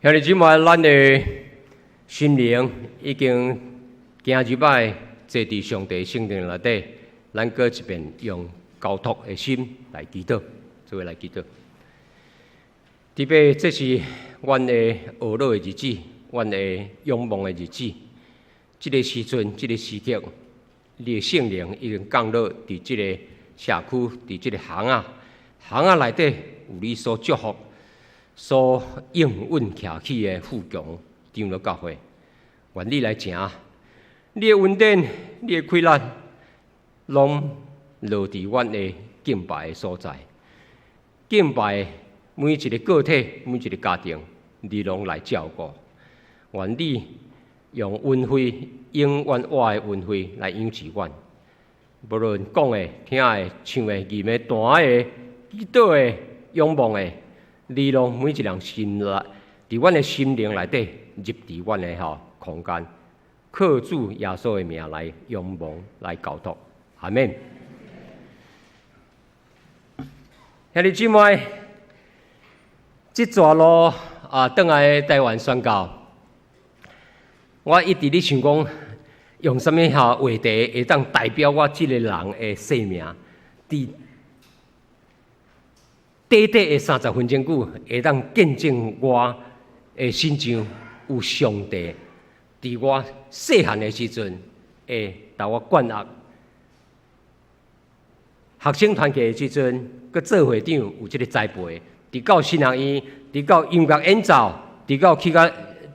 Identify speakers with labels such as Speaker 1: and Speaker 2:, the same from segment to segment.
Speaker 1: 兄弟姊妹，咱的心靈已經行入來坐佇上帝聖殿內底，咱閣一遍用交託的心來祈禱，做伙來祈禱。特別這是阮的學樂的日子，阮的仰望的日子。這個時陣，這個時刻，你的聖靈已經降落佇這個社區，佇這個巷仔，巷仔內底有你所祝福、所應允徛起的富強長老教會，願你來成，你的恩典、你的氣力，攏落佇阮的敬拜的所在，敬拜每一個個體、每一個家庭，你攏來照顧。願你用恩惠、永遠活的恩惠來養育阮，無論講的、聽的、唱的、吟的、彈的、祈禱的、仰望的，你攏每一人心內，佇阮的心靈內底入佇阮的吼空間，靠主耶穌的名來仰望、來交託，阿們。兄弟姊妹，這逝路啊，轉來台灣宣教，我一直咧想講，用啥物吼話題會當代表我這個人的生命，佇短短的30分鐘久，會當見證我的身上有上帝佇我細漢的時陣會共我灌壓。學生團契的時陣，閣做會長有這個栽培，直到神學院，直到音樂演奏，直到去到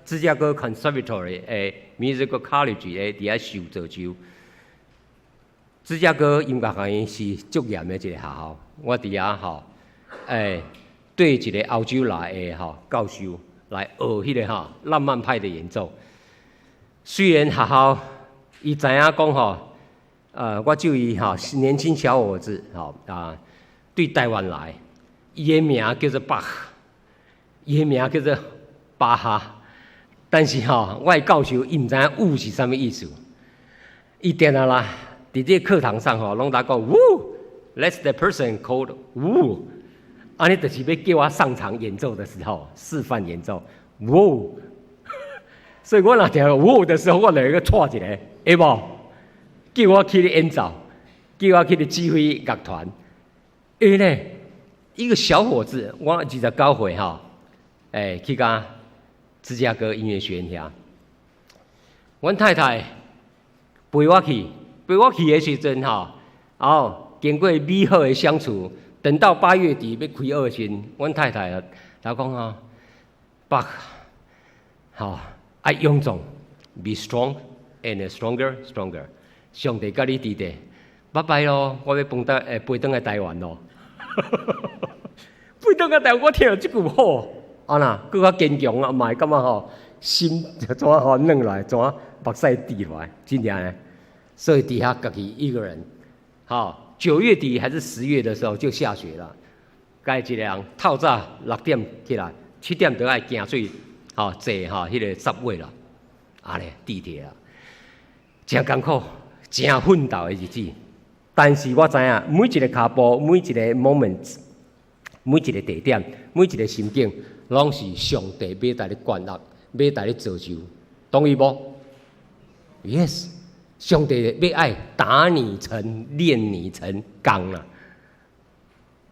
Speaker 1: 芝加哥 Conservatory 的 Music College 的佇遐受造就。芝加哥音樂學院是足嚴的一個學校，我佇遐吼，對一個歐洲來的吼教授來學彼個吼浪漫派的演奏。雖然學校伊知影講吼，我就伊吼年輕小伙子吼啊，對台灣來，伊的名叫做巴，伊的名叫做巴哈，但是吼，我的教授伊毋知影嗚是啥物意思，伊定定啦，佇這個課堂上吼，攏在講嗚，That's the person called 嗚，按呢就是欲叫我上場演奏的時候，示範演奏，嗚，所以我若聽著嗚的時候，我就會閣掣一下，會無？叫我去咧演奏，叫我去咧指揮樂團，會咧，一個小伙子，我29歲吼，去甲芝加哥音樂學院遐，阮太太陪我去，陪我去的時陣吼，哦，經過美好的相處，等到8月底欲開學時，阮太太啊，她講吼，爸，吼，愛勇壯，be strong and stronger, stronger。上帝佮你佇咧，拜拜囉，我欲飛轉飛轉來台灣咯。飛轉來台灣，我聽著這句好，啊若，閣較堅強啊，嘛會感覺吼，心就怎吼軟落來，怎目屎滴落來，真正的。所以佇遐家己一個人，吼，9月底還是10月的時候就下雪了。家己一個人透早6點起來，7點就愛行出去，吼坐吼彼個 subway 啦，按呢地鐵啊，誠艱苦。誠奮鬥的日子，但是我知影每一個跤步，每一個 moment，每一個地點，每一個心境，攏是上帝欲帶你灌壓，欲帶你造就，同意無？Yes，上帝欲愛打你成、煉你成鋼啦，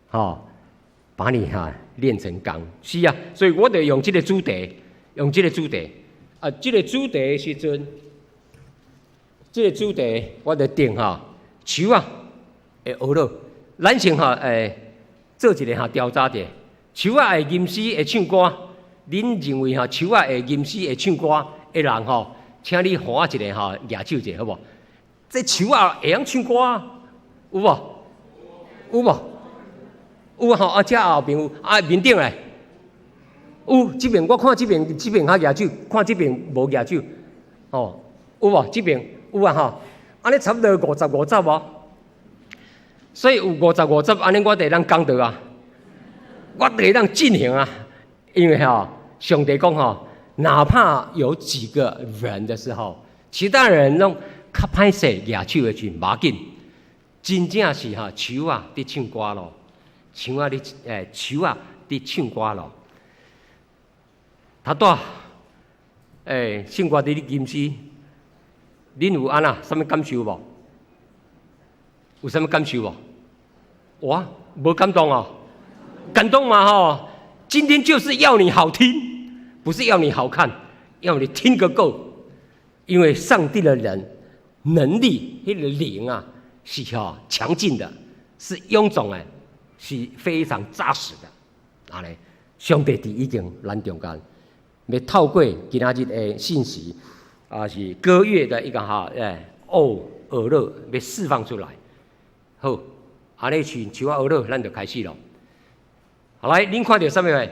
Speaker 1: 吼，把你哈煉成鋼，是啊，所以我就用這個主題，用這個主題，啊，這個主題的時陣。這個主題我就定吼，樹仔會學樂。咱先吼，做一個吼調查者，樹仔會吟詩會唱歌，恁認為吼樹仔會吟詩會唱歌的人吼，請你予我一個吼舉手者好無？這樹仔會曉唱歌有無？有無？有吼啊！這後邊有啊，面頂咧有，這邊我看這邊這邊較舉手，看這邊無舉手，吼有無？這邊有啊吼，按呢差不多50-50無？所以有五十五十，按呢我就會當講道啊，我就會當進行啊，因為吼，上帝講吼，哪怕有幾個人的時候，其他人攏較歹勢舉手的時陣，無要緊，真正是吼樹仔佇唱歌咯，樹仔佇樹仔佇唱歌咯。頭拄，聖歌佇咧吟詩，恁有按怎？啥物感受無？有啥物感受無？哇，無感動哦？感動嘛吼！今天就是要你好聽，不是要你好看，要你聽個夠。因為上帝的人能力，彼個靈啊，是吼強勁的，是臃腫的，是非常紮實的。按呢，上帝佇已經咱中間，欲透過今仔日的信息，啊是歌樂的一個哈，哦，娛樂欲釋放出來。好，按呢唱唱啊娛樂，咱就開始咯。好來，恁看著啥物貨？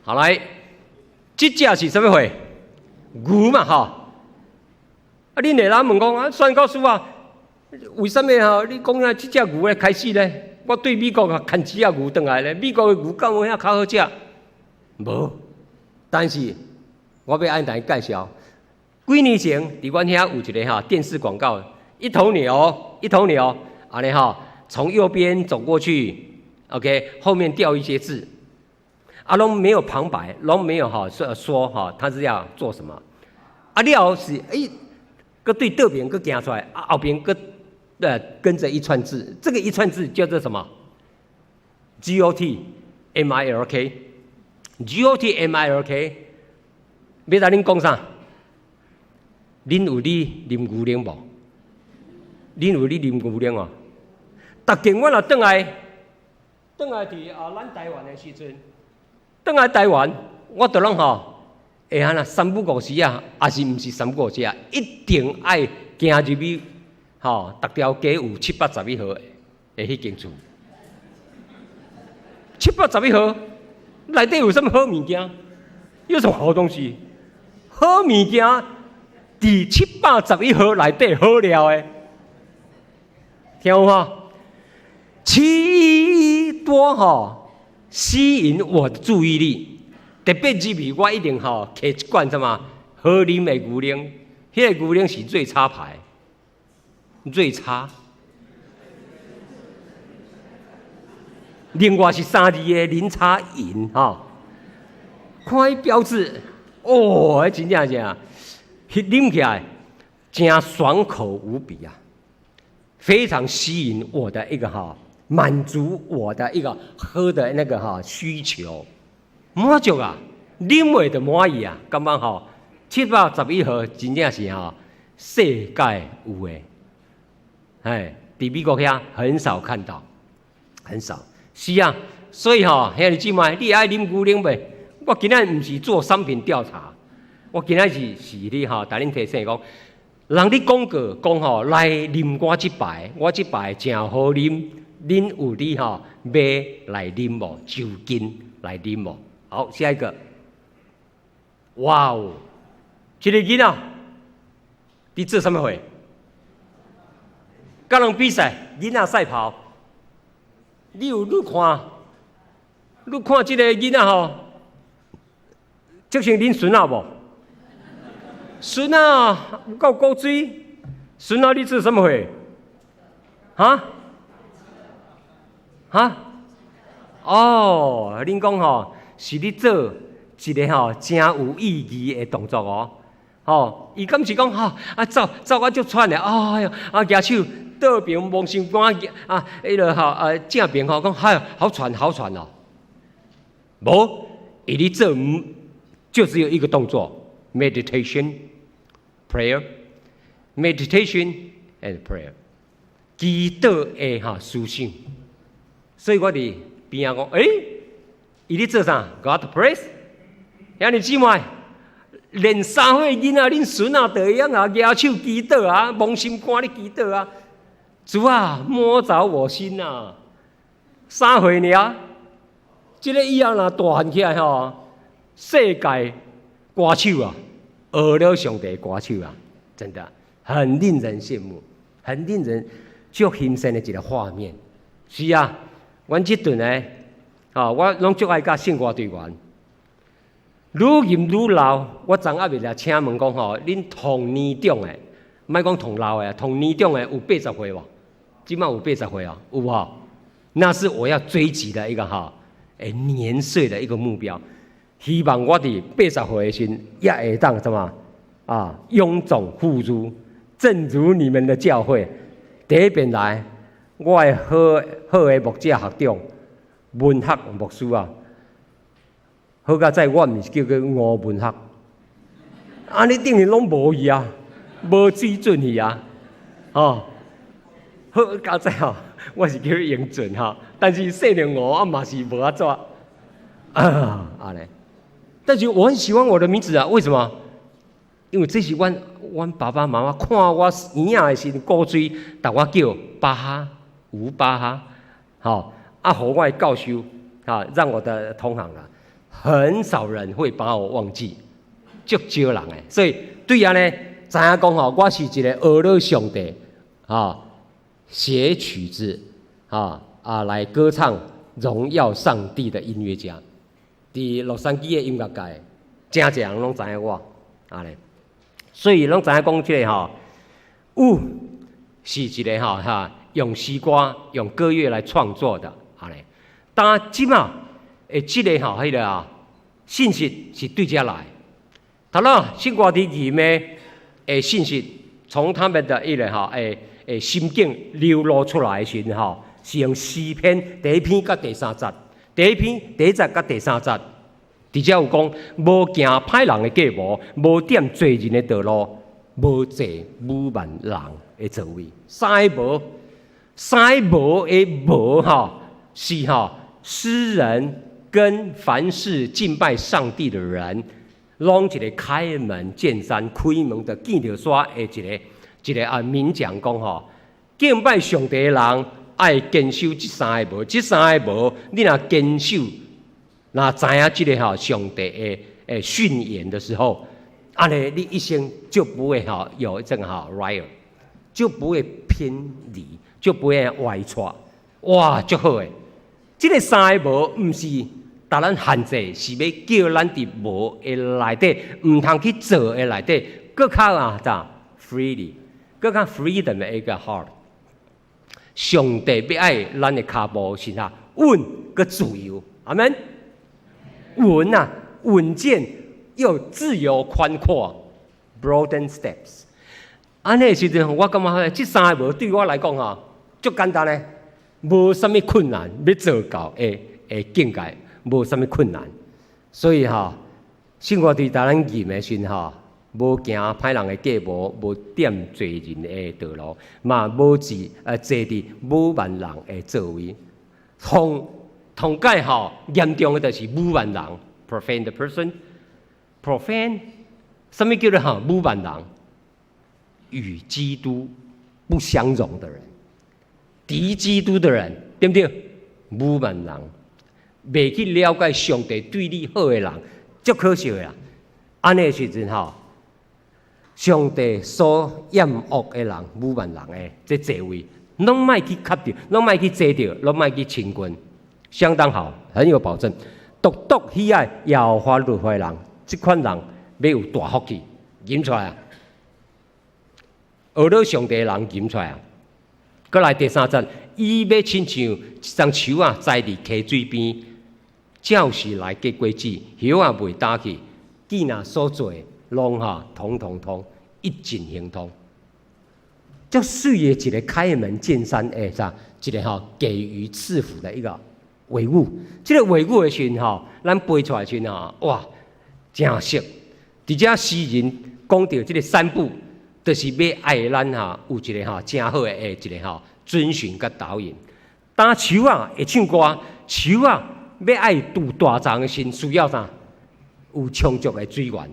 Speaker 1: 好來，這隻是啥物貨？牛嘛吼。啊，恁會來問講啊，宣教師啊，為啥物吼？你講啊，這隻牛咧開始咧？我對美國啊，牽一隻牛轉來咧，美國的牛敢有遐較好食？無。但是我欲按來介紹，幾年前佇阮遐有一個哈電視廣告，一頭牛，一頭牛，按呢吼，從右邊走過去，OK，後面掉一些字，啊，攏沒有旁白，攏沒有哈說說哈，他是要做什麼？啊，了是欸，閣對倒邊閣行出來，啊後邊閣跟着一串字，這個一串字叫做什麼？GOT MILK，GOT MILK，欲共恁講啥？恁有咧啉牛奶無？恁有咧啉牛奶無？逐間我若轉來，轉來佇啊咱台灣的時陣，轉來台灣，我就攏吼會按怎三不五時啊，抑是毋是三不五時啊，一定愛行入去，吼，逐條街有七百十一號的彼間厝。七百十一號內底有啥物好物件？有什麼好東西？好物件佇七百十一號內底好料的，聽有無？奇多吼，吸引我的注意力。特別入去，我一定吼摕一罐什麼好啉的牛奶，彼個牛奶是瑞差牌，瑞差。另外是三字的林差銀吼，看彼標誌，哦，彼真正是啊，彼啉起來真爽口無比啊，非常吸引我的一個哈，滿足我的一個喝的那個哈需求，滿足啊，啉袂就滿意啊，感覺吼七百十一號真正是吼世界有的，哎，佇美國遐很少看到，很少。是啊，所以吼，兄弟姊妹，你愛啉牛奶袂？我今仔毋是做商品調查，我今仔是是咧吼，共恁提醒講，人咧廣告講吼，來啉我這排，我這排誠好啉，恁有咧吼買來啉無？就近來啉無？好，下一個，哇哦，這個囡仔，佇做啥物貨？佮人比賽，囡仔賽跑。你有你看，你看這個囡仔吼，這像恁孫仔無？孫仔有夠古錐，孫仔你做啥物貨？哈？哈？哦，恁講吼是咧做一個吼誠有意義的動作哦。吼，伊敢是講吼啊走走啊足喘的，哎喲啊舉手。倒邊摸心肝啊，彼個吼啊正邊吼講，哎好喘好喘哦。無，伊咧做就只有一個動作，meditation prayer，meditation and prayer，祈禱的哈思想。所以我佇邊仔講，欸，伊咧做啥？God praise，兄弟姊妹，連3歲囡仔，恁孫仔都會曉啊，舉手祈禱啊，摸心肝咧祈禱啊。主啊，摸著我心啊！3歲爾，這個以後若大漢起來吼，世界歌手啊，學了上帝歌手啊，真的很令人羨慕，很令人足欣羨的一個畫面。是啊，阮這頓呢，啊，我攏足愛佮聖歌隊員，愈飲愈老，我昨暗暝來請問講吼，恁同年長的，莫講同老的，同年長的有80歲無？這馬有80歲啊，有無？那是我要追擊的一個哈，的年歲的一個目標。希望我佇80歲的時，也會當什麼啊？臃腫婦孺，正如你們的教會。第一遍來，我的好好的牧者學長，文學牧師啊，好佳哉我毋是叫做吳文學，按呢等於攏無去啊，無水準去啊，吼，好佳哉吼，我是叫英俊吼，但是姓著吳啊嘛是無按怎啊，按呢。但是我很喜歡我的名字啊，為什麼？因為這是阮爸爸媽媽看我嬰仔的時陣，骨髓，逐我叫巴哈吳巴哈，吼啊，予我的教授啊，讓我的同行啊，很少人會把我忘記，足少人的，所以對按呢，知影講吼，我是一個學了上帝啊，寫曲子啊啊來歌唱榮耀上帝的音樂家。佇洛杉磯的音樂界，誠濟人攏知影我，按呢，所以攏知影講這個吼，有是一個吼哈，用詩歌、用歌樂來創作的，按呢。但這馬的這個吼，彼個啊，信息是對遮來。頭仔聖歌隊吟的信息，從他們的彼個吼，的心境流露出來的時陣吼，是用詩篇第一篇佮第三節。第一篇第一節佮第三節，佇遮有講，無行歹人的計謀，無踮罪人的道路，無坐侮慢人的座位。三個無，三個無的無吼，是吼詩人跟凡是敬拜上帝的人，攏一個開門見山、開門就見著山的一個一個啊明講講吼，敬拜上帝的人愛堅守這三個無，這三個無，你若堅守，若知影這個吼上帝的訓言的時候，按呢你一生就不會吼有這個吼 riot，就不會偏離，就不會歪錯。哇，足好的！這個三個無，毋是予咱限制，是欲叫咱佇無的內底，毋通去做的內底，閣較啊咋 freely，閣較 freedom 的一個 heart。上帝欲愛咱的跤步是啥？穩閣自由，阿門。穩啊，穩健又自由寬闊，broaden steps。按呢時陣，我感覺這三個無對我來講吼，足簡單咧，無啥物困難，欲做到的境界，無啥物困難。所以吼，聖歌隊當咱吟的時吼，無行歹人的計謀，無踮罪人的道路，嘛無坐佇侮慢人的座位。同同解吼，嚴重的就是侮慢人，profane the person，profane，啥物叫做吼侮慢人？與基督不相容的人，敵基督的人，對毋對？侮慢人，袂去了解上帝對你好的人，足可惜的啦。按呢時陣吼，上帝所厭惡的人、侮慢人的這座位，攏莫去磕著，攏莫去坐著，攏莫去親近，相當好，很有保證。獨獨喜愛耶和華律法的人，這款人欲有大福氣，吟出來啊！學了上帝的人吟出來啊！閣來第三節，伊欲親像一叢樹仔栽佇溪水邊，照時來結果子，葉仔袂焦去，伊若所做攏哈統統通，一盡亨通。足媠的一個開門見山的啥？一個吼給予賜福的一個話語。這個話語的時陣吼，咱背出來時陣吼，哇，誠熟。佇遮詩人講著這個三步，就是欲愛咱吼有一個吼誠好的一個吼遵循佮導引。當樹仔會唱歌，樹仔欲愛拄大叢的時，需要啥？有充足的水源，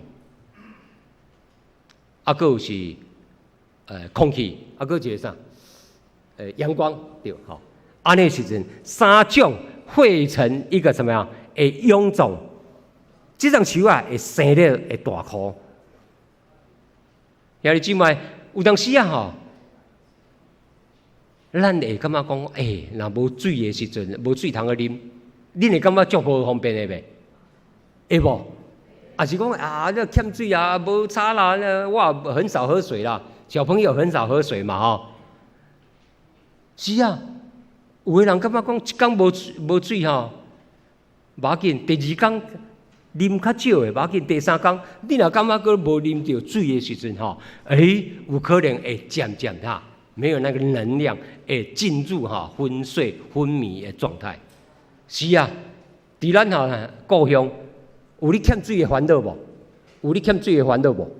Speaker 1: 啊，閣有是空氣，啊，閣一個啥？陽光對吼。按呢時陣三種匯成一個什麼樣？會臃腫，這種樹仔會生得會大棵。兄弟姊妹，有當時啊吼，咱會感覺講，欸，若無水的時陣，無水通去啉，恁會感覺足無方便的袂？會無？抑是講啊，這欠水啊，無差啦，我很少喝水啦，小朋友很少喝水嘛吼。是啊，有的人感覺講一工無水吼，無要緊，第二工啉較少的，無要緊。第三工你若感覺閣無啉著水的時陣吼，有可能會漸漸哈，沒有那個能量，會進入哈昏睡、昏迷的狀態。是啊，佇咱吼故鄉，有咧欠水的煩惱無？有咧欠水的煩惱無？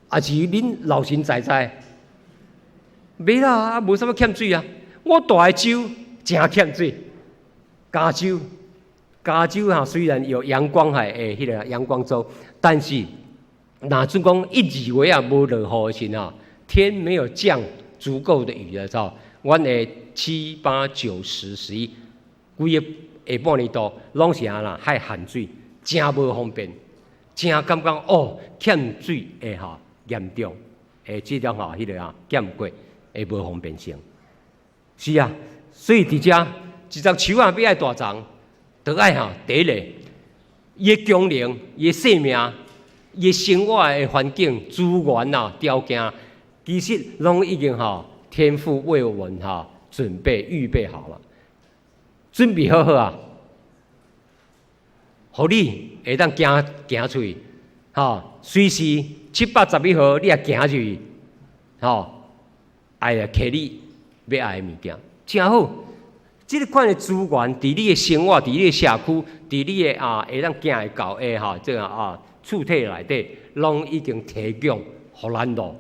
Speaker 1: 抑是恁老神在在？袂啦，啊無啥物欠水啊。我蹛的州誠欠水，加州，加州哈雖然有陽光海的彼個陽光州，但是若準講一二月啊無落雨的時陣，天沒有降足夠的雨的時候，阮的七八九十十一，規個下半年度攏是按怎愛限水，誠無方便，誠感覺哦欠水的吼嚴重，的這種吼彼個啊欠過的無方便性。是啊，所以佇遮一叢樹仔欲愛大叢，著愛吼第一个，伊的功能、伊的生命、伊的生活的環境、資源啊、條件，其實攏已經吼天父為我們吼準備預備好了，準備好好啊，予你會當行行出去，吼，隨時711號你也行入去，吼，愛來摕你欲愛的物件，誠好。這個款的資源，佇你的生活，佇你的社區，佇你的啊，會當行會到的吼，這個啊，厝體內底，攏已經提供予咱咯。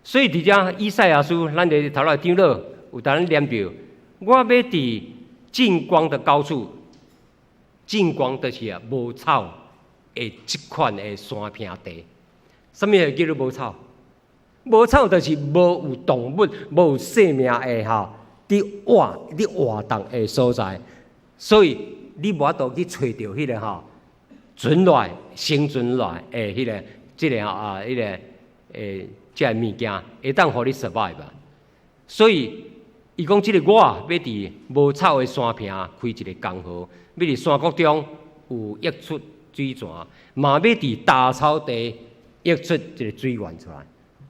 Speaker 1: 所以佇遮以賽亞書，咱佇頭來長老有共咱念著，我欲佇淨光的高處，淨光就是啊無草的這款的山坪地。啥物叫做無草？無草就是無有動物、無有生命的吼，佇活動的所在，所以你無法度去揣著彼個吼，存落來、生存落來的彼個、這個啊、彼個這个物件，會當予你 survive。所以伊講這个我欲佇無草的山坪開一个江河，欲佇山谷中有溢出水泉，嘛欲佇乾草地溢出一個水源出來。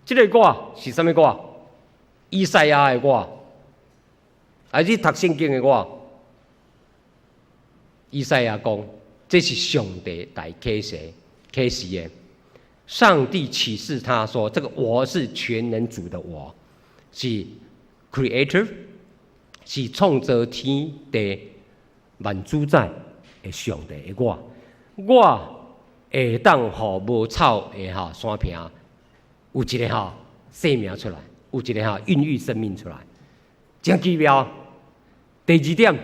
Speaker 1: 這个我是啥物我？以賽亞的我，還是讀聖經的我？以賽亞講，這是上帝來啟示、啟示的。上帝啟示他說：“這個我是全能主的我，是 Creator，是創造天地萬主宰的上帝的我。我會當予無草的吼山坪有一個吼生命出來，有一個吼孕育生命出來，真奇妙。第二點，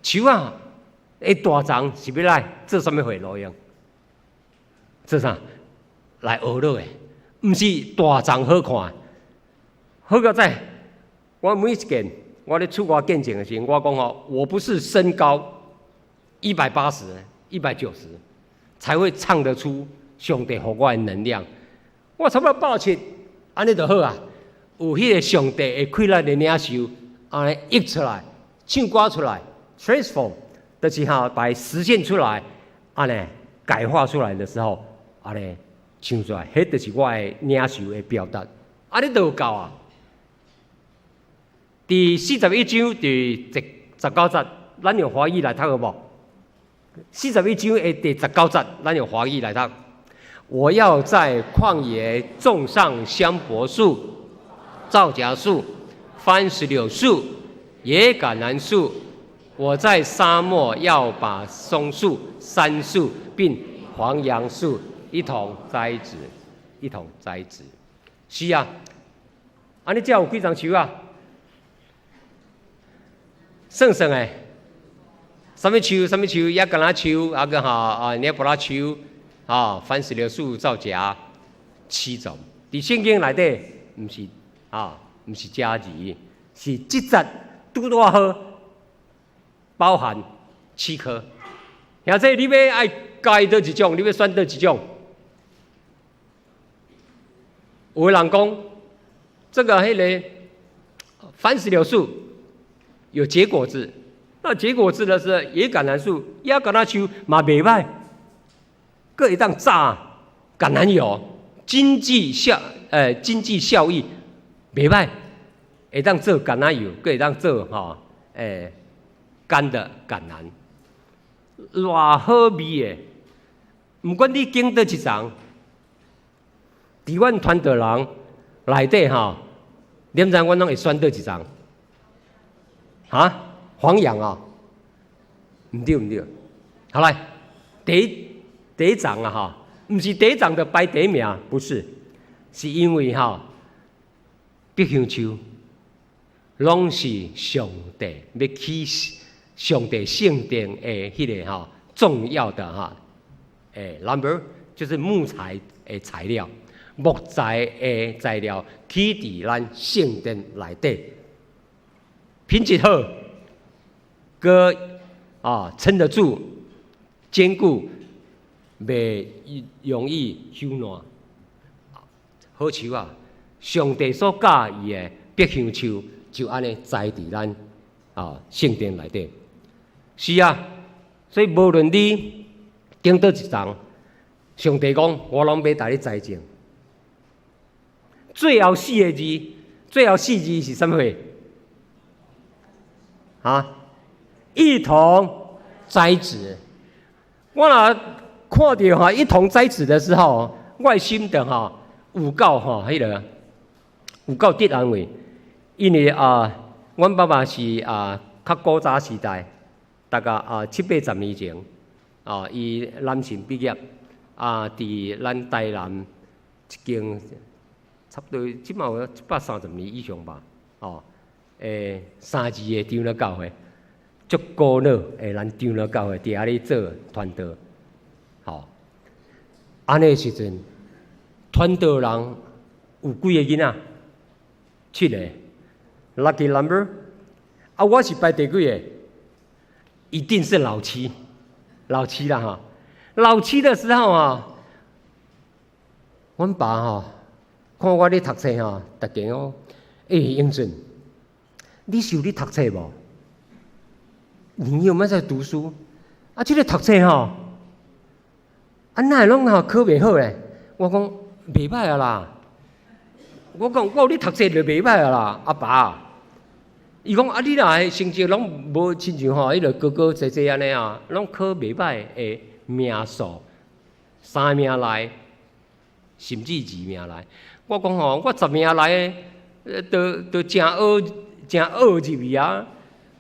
Speaker 1: 樹仔的大叢是欲來做啥物貨路用？做啥？來學落的，毋是大叢好看。好佳哉，我每一件我咧出外見證的時陣，我講吼，我不是身高180、190，才會唱得出上帝予我的能量。我差不多170，按呢就好啊。有彼個上帝的氣力的領袖，按呢溢出來，唱歌出來，transform，就是吼把它實現出來，按呢改化出來的時候，按呢唱出來，彼就是我的領袖的表達。按呢就有夠啊。佇41章第十九節，咱用華語來讀好無？41章的第十九節，咱用華語來讀。我要在曠野種上香柏樹、皂莢樹、番石榴樹、野橄欖樹。我在沙漠要把松樹、杉樹並黃楊樹一同栽植，一同栽植。是啊，按呢遮有幾叢樹啊？算算的，啥物樹？啥物樹？野橄欖樹，啊閣吼啊，野葡萄樹，啊，番石榴樹、皂莢，七種。佇聖經內底，毋是啊，毋是加字，是這節拄拄好，包含七棵。兄弟，你欲愛佮意佗一種？你欲選佗一種？有的人講，這個彼个番石榴樹有結果子，那結果子的是野橄欖樹，野橄欖樹嘛袂䆀，閣會當榨橄欖油，經濟效益袂䆀，會當做橄欖油，閣會當做吼乾的橄欖，偌好味的。毋管你揀佗一叢，佇阮傳道人內底吼，你毋知阮攏會選佗一叢？哈？黃楊啊？毋對毋對。好來，第一叢啊吼，毋是第一叢就排第一名，不是，是因為吼，柏香樹攏是上帝欲起上帝聖殿的彼個吼重要的哈，lumber 就是木材的材料，木材的材料起佇咱聖殿內底，品質好，閣啊撐得住，堅固，袂容易朽爛。好樹啊！上帝所佮意的柏香樹就按呢栽佇咱啊聖殿內底。是啊，所以無論你揀佗一叢，上帝講我攏欲共你栽種。最後四個字，最後四字是啥物貨？啊？一同栽植。我若看著哈一同栽植的時候，我的心就吼有夠吼彼个有夠得安慰，因為啊，阮爸爸是啊較古早時代，大概啊七八十年前，啊，伊男神畢業，啊，佇咱台南一間差不多這馬有130年以上吧，哦，三字的長老教會，足古老的咱長老教會佇遐咧做傳道，吼，按呢時陣，傳道人有幾个囡仔？七個，lucky number。啊，我是排第幾個？一定是老七，老七啦哈。老七的時候啊，阮爸吼看我咧讀冊吼，逐家講：欸，英俊，你是有咧讀冊無？你有沒有在讀書？啊，這个讀冊吼，啊，哪會攏吼考袂好咧？我講袂䆀啊啦。我講我有咧讀冊就袂䆀啊啦，阿爸。伊講啊，你若成績攏無親像吼，彼个哥哥姐姐按呢啊，攏考袂䆀的名數，三名內，甚至二名內。我講吼，我十名內，都誠僫誠僫入去啊，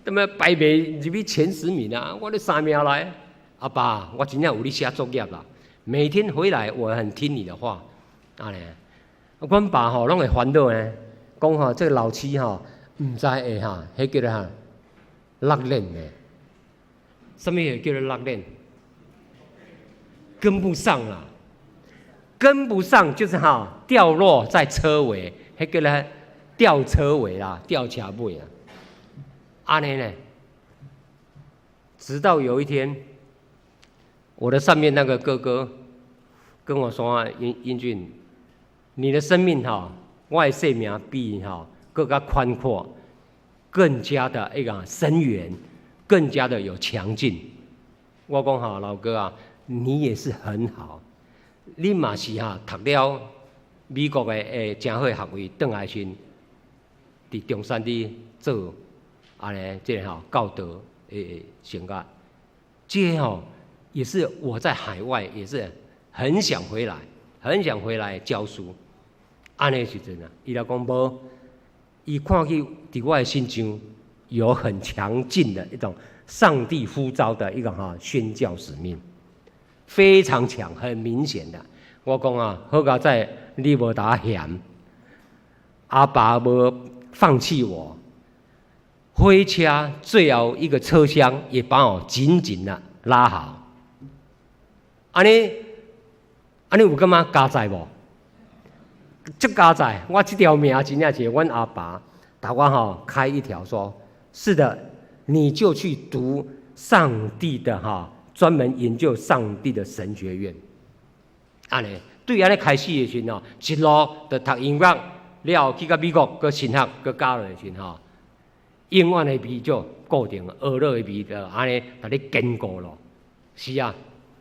Speaker 1: 啥物排袂入去前10名啊？我咧三名內，阿爸，我真正有咧寫作業啦。每天回來，我很聽你的話，按呢。阮爸吼攏會煩惱呢，講吼這个老七吼，毋知會哈，彼叫做哈落鏈的，啥物叫做落鏈？跟不上啦，跟不上就是哈掉落在車尾，彼叫咧吊車尾啦，吊車尾啊。按呢呢，直到有一天，我的上面那個哥哥跟我說：英英俊，你的生命哈，我的生命比哈更加寬闊，更加的一個深遠，更加的有強勁。我講哈，老哥啊，你也是很好，你嘛是哈讀了美國的誠好的學位，轉來時，佇中山佇做按呢這个吼教導的生活，這个吼也是我在海外也是很想回來，很想回來教書。按呢時陣啊，伊來講無，伊看見佇我的身上有很強勁的一種上帝呼召的一個哈宣教使命，非常強，很明顯的。我講啊，好佳哉你無共我嫌，阿爸無放棄我，火車最後一個車廂也把我緊緊的拉好。按呢，按呢有感覺佳哉無？足佳哉，我這條命真正是阮阿爸共我吼開一條，說是的，你就去讀上帝的哈，專門研究上帝的神學院。按呢，對按呢開始的時陣吼，一路就讀音樂，了後去到美國，閣神學，閣教落的時陣吼，永遠的味就固定，學落的味就按呢，共你堅固咯。是啊，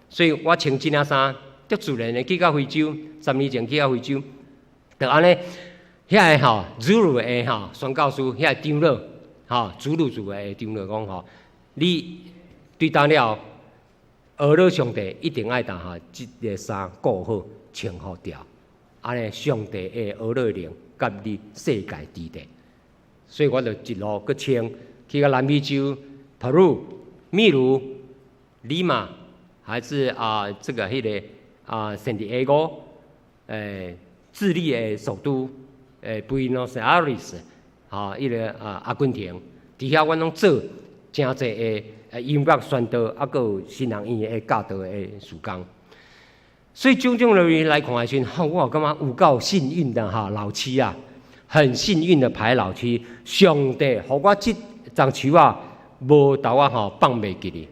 Speaker 1: 所以我穿這領衫，足自然的去到非洲，10年前去到非洲。就按呢，遐个吼，祖魯的吼宣教師，遐个長老，吼，祖魯族的長老講吼，你對當了，學了上帝一定愛當哈，這个衫顧好、穿好掉，按呢上帝的呵咾靈佮你世界之地，所以我就一路閣穿去到南美洲、秘魯、秘魯、利馬，還是啊這個彼个啊聖地亞哥，智利的首都，布宜諾斯艾利斯，哈，彼个啊阿根廷，佇遐阮攏做誠濟的音樂宣道，啊，閣有神學院的教導的事工。所以種種落來看的時陣，我感覺有夠幸運的哈，老七啊，很幸運的排老七。上帝予我這欉樹仔，無予我吼放袂記哩，予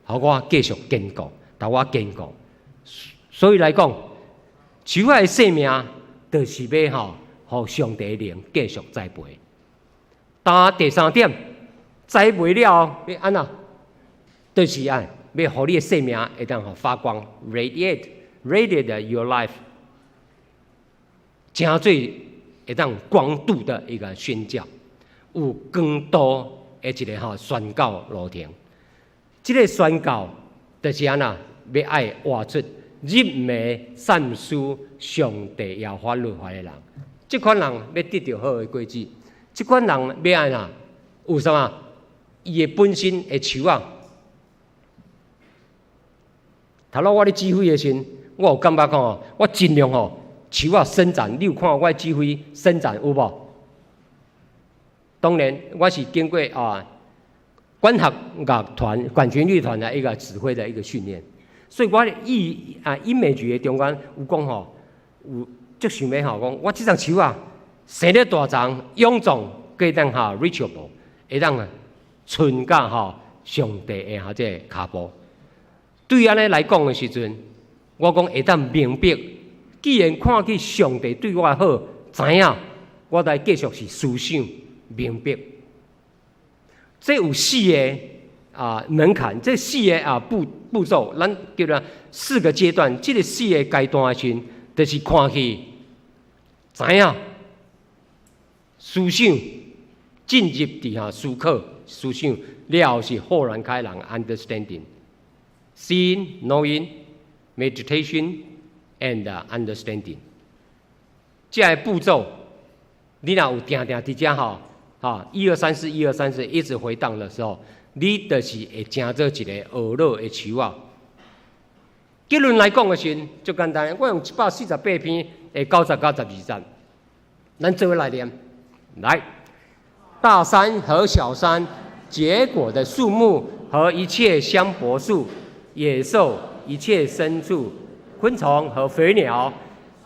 Speaker 1: 我繼續堅固，予我堅固。所以來講，樹仔的生命就是欲吼，予上帝靈繼續栽培。但第三點，栽培了後欲按怎？就是按欲予你的生命會當予發光，radiate。Radiate your life，成做會當廣度的一個宣教，有光度的一個吼宣教路程。這個宣教就是按怎，欲愛活出入迷散思上帝耶和華律法的人。這款人欲得著好的果子，這款人欲按怎？有啥物？伊的本身的樹仔。頭仔我咧指揮的時陣，我有感覺講吼，我盡量吼樹仔伸展，你有看我指揮伸展有無？當然，我是經過啊管樂樂團、管弦樂團的一個指揮的一個訓練，所以我意啊 image 的中間有講吼，有足想欲吼講，我這叢樹仔生咧大叢，臃腫，會當哈 reachable，會當伸到吼上帝的哈這个跤步。對按呢來講的時陣，我講會當明白，既然看見上帝對我好，知影我來繼續是思想明白。這有四个啊門檻，這四个啊步驟，咱叫做四個階段。這个四个階段的時陣，就是看去知影思想進入佇下思考思想了後是豁然開朗 understanding。Seeing, knowing, meditation, and understanding。這个步驟，你若有定定佇遮吼，哈，一二三四，一二三四，一直回盪的時候，你就是會成做一個呵咾的樹仔。結論來講的時陣，足簡單，我用148篇的90到12節，咱做伙來念。來，大山和小山結果的樹木和一切香柏樹。野獸、一切牲畜、昆蟲和飛鳥，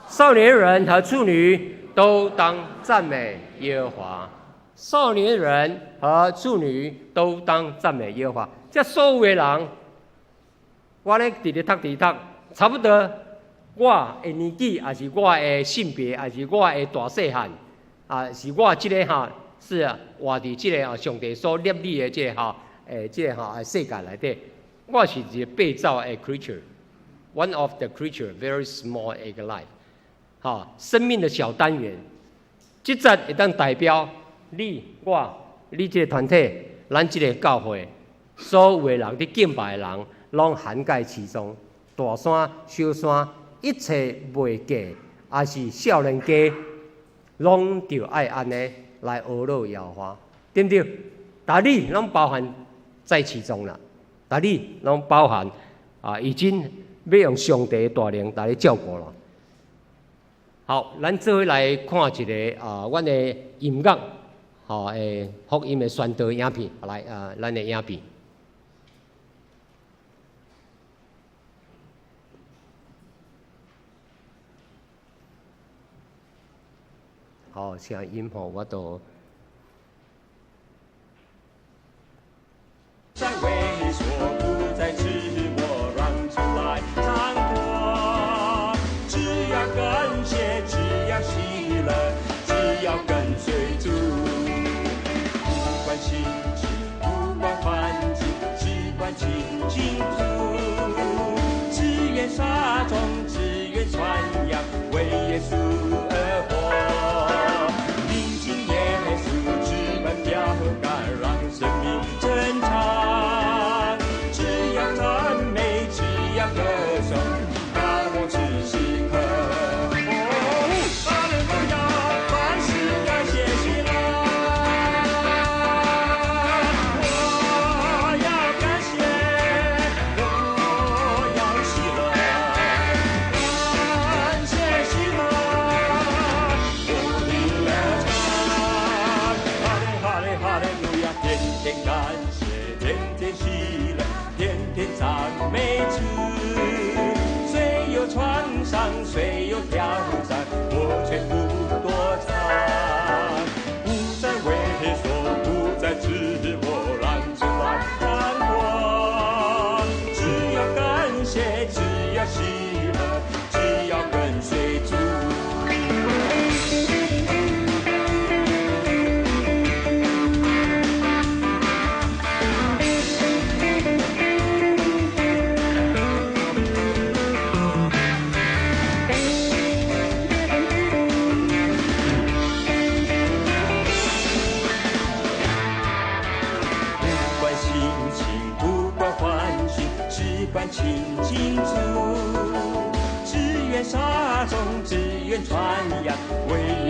Speaker 1: 少年人和處女都當讚美耶和華。少年人和處女都當讚美耶和華。這所有的人，我咧佇咧讀佇讀，差不多我的年紀，抑是我的性別，抑是我的大細漢，啊，是我這个哈，是活佇這个啊上帝所立立的這个哈，這个哈世界內底。我是一個被造的 creature，one of the creature very small 一個 life，哈，生命的小單元。這節會當代表你、我、你這個團體，咱這個教會，所有的人佇敬拜的人，攏涵蓋其中。大山、小山，一切未嫁，抑是少年家，攏著愛按呢來呵咾耶和華，對毋對？逐你攏包含在其中啦。逐你攏包含啊，已經欲用上帝的大能來照顧了。好，咱做伙來看一个啊，阮的音樂，吼，福音的宣道影片，來啊，咱的影片。好，聲音吼，我都。
Speaker 2: 在畏縮，不再自我，讓出來掌舵。只要感謝，只要喜樂，只要跟隨主。不管心情，不管環境，只管親近主。只願撒種，只願傳揚，為耶穌而活。臨近耶穌，直奔標杆，讓生命增長。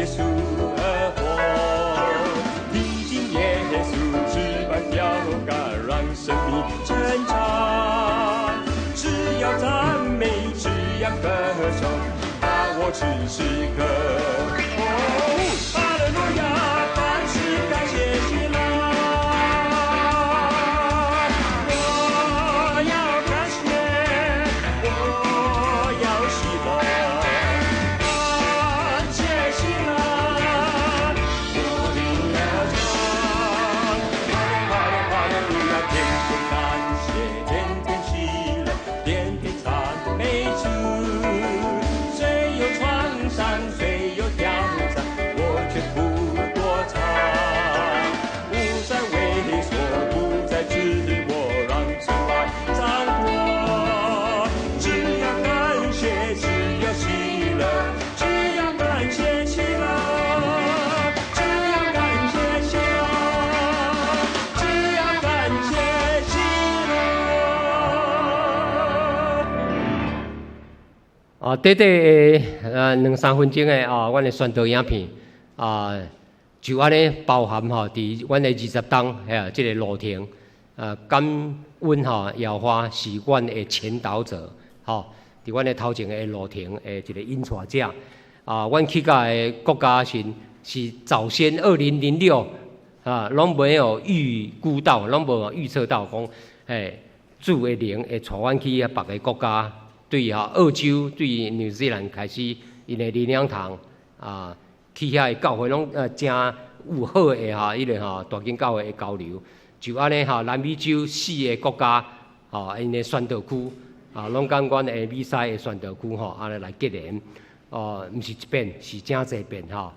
Speaker 2: 耶穌而活。聽見耶穌翅膀標杆，讓生命成長。只要讚美，只要歌頌，把握此時刻。哦，哈利路亞，凡事感謝喜樂。我要感謝，我要喜樂，感謝喜樂，我靈歌唱。哈利哈利路亞，天天感謝，天天喜樂，天天讚美主。雖有創傷，雖有挑戰，我卻不躲藏。不再畏縮，不再自我，讓主來掌舵。只要感謝，只要喜樂，只要感謝喜樂，只要感謝喜樂，只要感謝喜樂。
Speaker 1: 啊，短短的兩三分鐘的啊，阮的宣道影片啊，就按呢包含吼，佇阮的20冬遐這个路程啊，感恩吼，耶和華是阮的前導者，吼，佇阮的頭前的路程的一個引帶者。啊，阮去到的國家時是早先2006啊，攏沒有預估到，攏無預測到講，欸，主的靈會帶阮去別个國家。對吼，澳洲對紐西蘭開始，𪜶的靈糧堂啊，去遐的教會攏誠有好的吼，彼個吼大間教會的交流，就按呢吼，南美洲四个國家吼，𪜶的宣道區啊，攏佮阮的美西的宣道區吼，按呢來結連，哦，毋是一遍，是誠濟遍吼，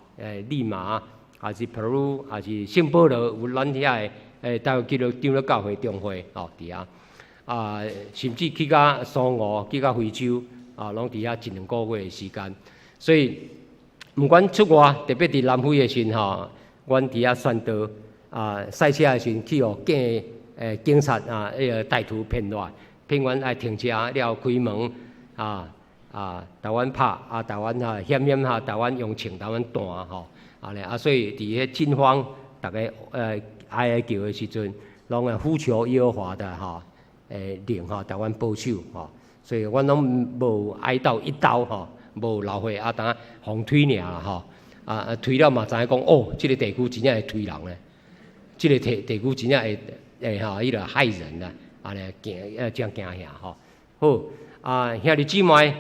Speaker 1: 利馬，還是 Peru，還是聖保羅，有咱遐的台灣基督長老教會中會吼，佇遐。啊，甚至去到蘇澳，去到非洲，啊，攏佇遐一兩個月的時間。所以，毋管出外，特別佇南非的時吼，阮佇遐宣道，啊，賽車的時陣去予警察啊，彼个歹徒騙落來，騙阮愛停車了開門，啊啊，共阮拍，啊，共阮啊險險哈，共阮用槍共阮彈吼，按呢啊，所以佇彼驚慌，逐家哀哀叫的時陣，攏會呼求耶和華的吼。靈吼，共阮保守吼，所以阮攏無挨到一刀吼，無流血啊，焦予推爾啦吼，啊推了嘛知影講哦，這个地區真正會推人咧，這个地區真正會會吼，彼个害人啦，按呢驚誠驚嚇吼。好啊，兄弟姊妹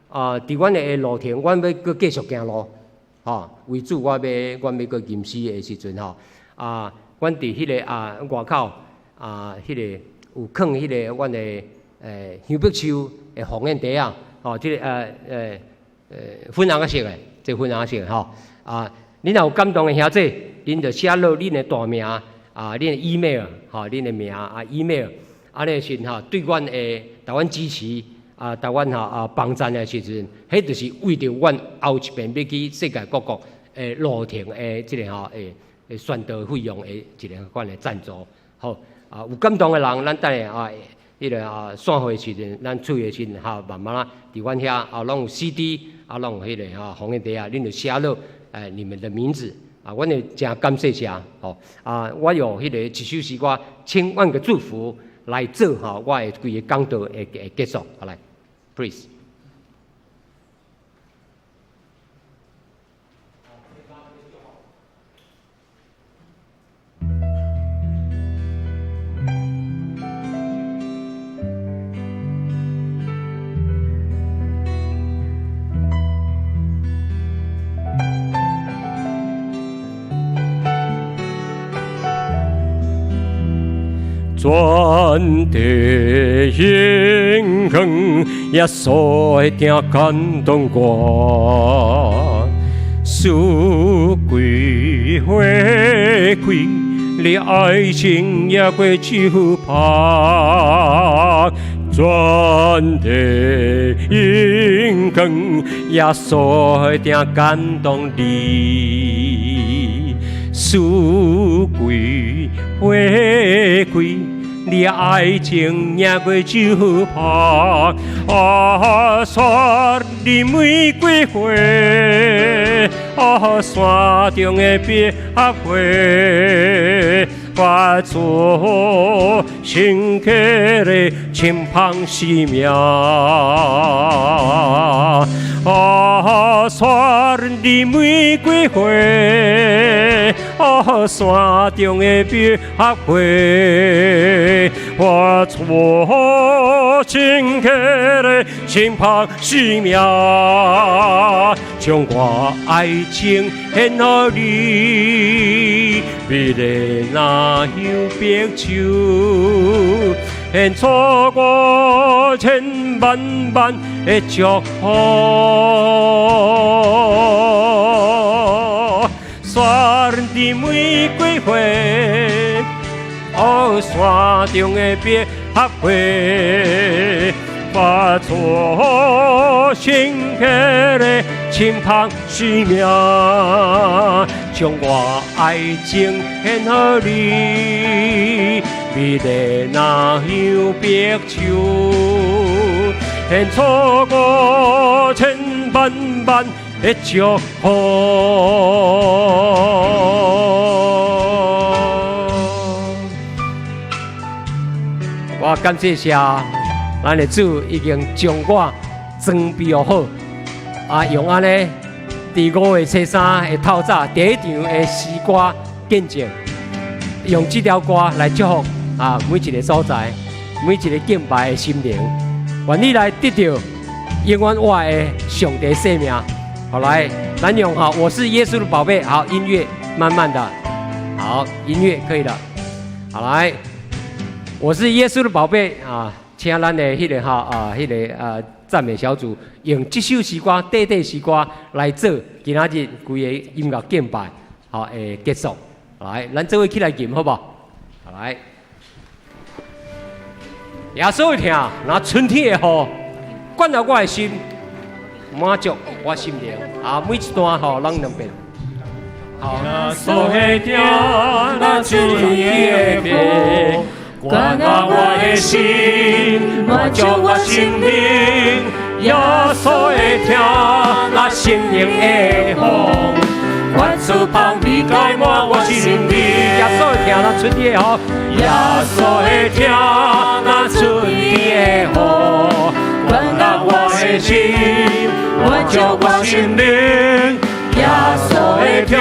Speaker 1: 啊，佇阮的路程，阮欲閣繼續行路，吼，為主我欲阮欲閣吟詩的時陣吼，啊，阮佇彼个啊外口啊，彼个。有囥彼個阮的香柏樹的奉獻袋仔，吼，這个粉紅色的，這個粉紅色的吼，啊，恁若有感動的兄弟，恁就寫落恁的大名，啊，恁的 email，吼，恁的名啊 email，按呢時吼對阮的台灣支持啊，台灣吼啊幫贊的時陣，彼就是為著阮後一遍欲去世界各國的路程的這个吼的宣道費用的一个款的贊助，好。啊，有感動的人，咱等下啊，彼个啊散會時陣，咱出的時陣哈，慢慢仔佇阮遐啊，攏有 CD，啊，攏有彼个哈奉獻袋仔，恁就寫落你們的名字啊，阮會誠感謝謝吼啊，我用彼个一首詩歌《千萬個祝福》來做吼，我的規个講道的結束，好來，please。
Speaker 2: 全地永恆，耶穌的疼感動我，四季花開，你愛情贏過酒香。全地永恆，耶穌的疼感動你，四季花開。你愛情贏過酒香，啊，雪裡玫瑰花，
Speaker 1: 哦，山中的百合花，发出深刻的清芳生命。哦，山的玫瑰花，哦，山中的百合花，发出深刻的清芳生命，將我愛情獻予你，美麗若像白秋，獻出我千萬萬的祝福。山的玫瑰花，哦，山中的百合花，發出深刻的清芳生命，將我愛情獻予你，美麗若像白秋，獻出我千萬萬的祝福。我感謝下，咱的主已經將我裝備好，啊，用按呢，佇5月初3的透早第一場的詩歌見證，用這條歌來祝福啊每一個所在，每一個敬拜的心靈，願你來得著永遠活的上帝生命。好來，咱用好，我是耶穌的寶貝。好，音樂慢慢的，好，音樂可以了。好來，我是耶穌的寶貝啊，請咱的彼個哈啊，彼個啊讚美小組用這首詩歌、短短詩歌來做今仔日規個音樂敬拜，好，會結束。來，咱做伙起來吟好無？好來，耶穌的疼，若春天的雨，灌入我的心，滿足我心靈。啊，每一段吼攏兩遍。好。
Speaker 2: 耶穌的疼，若春天的雨，灌入我的心，滿足我心靈。
Speaker 1: 耶穌的疼，若生命的風，發出芳味蓋滿我心靈。耶穌的疼，若春天的雨，耶穌的疼，若春天的雨，灌入我的心，滿足我心靈。耶穌的疼，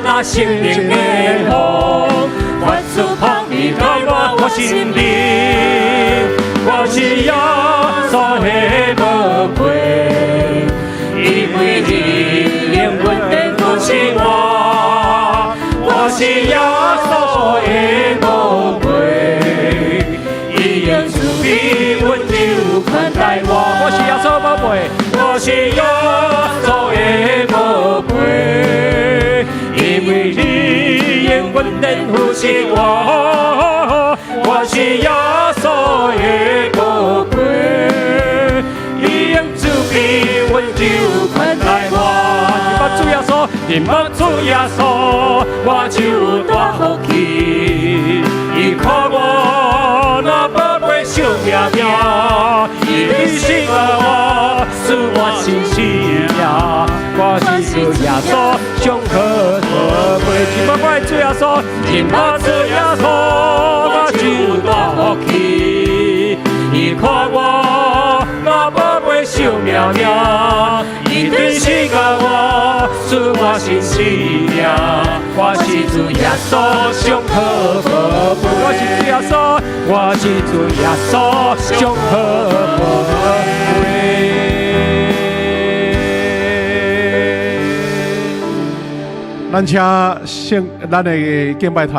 Speaker 1: 若生命的風，發出芳味蓋滿我心靈。我是耶穌的寶貝，因為伊永遠的扶持我。我是耶穌的寶貝，伊用慈悲溫柔款待我。我是耶穌寶貝，我是耶穌的寶貝，因為你永遠的扶持我。我是耶穌的寶貝，伊用慈悲溫柔款待我。認捌主耶穌，認捌主耶穌，我就有大福氣。伊看我若寶貝惜命命，伊疼惜我，賜我新生命。我是主耶穌上好寶貝，認捌我的主耶穌，認捌主耶穌，我就有大福氣。伊看我若寶貝惜命命，伊疼惜我，賜我新生命。我是主耶穌上好寶貝，我是主耶穌，我是主耶穌上好寶貝。
Speaker 3: 咱請聖咱的敬拜團。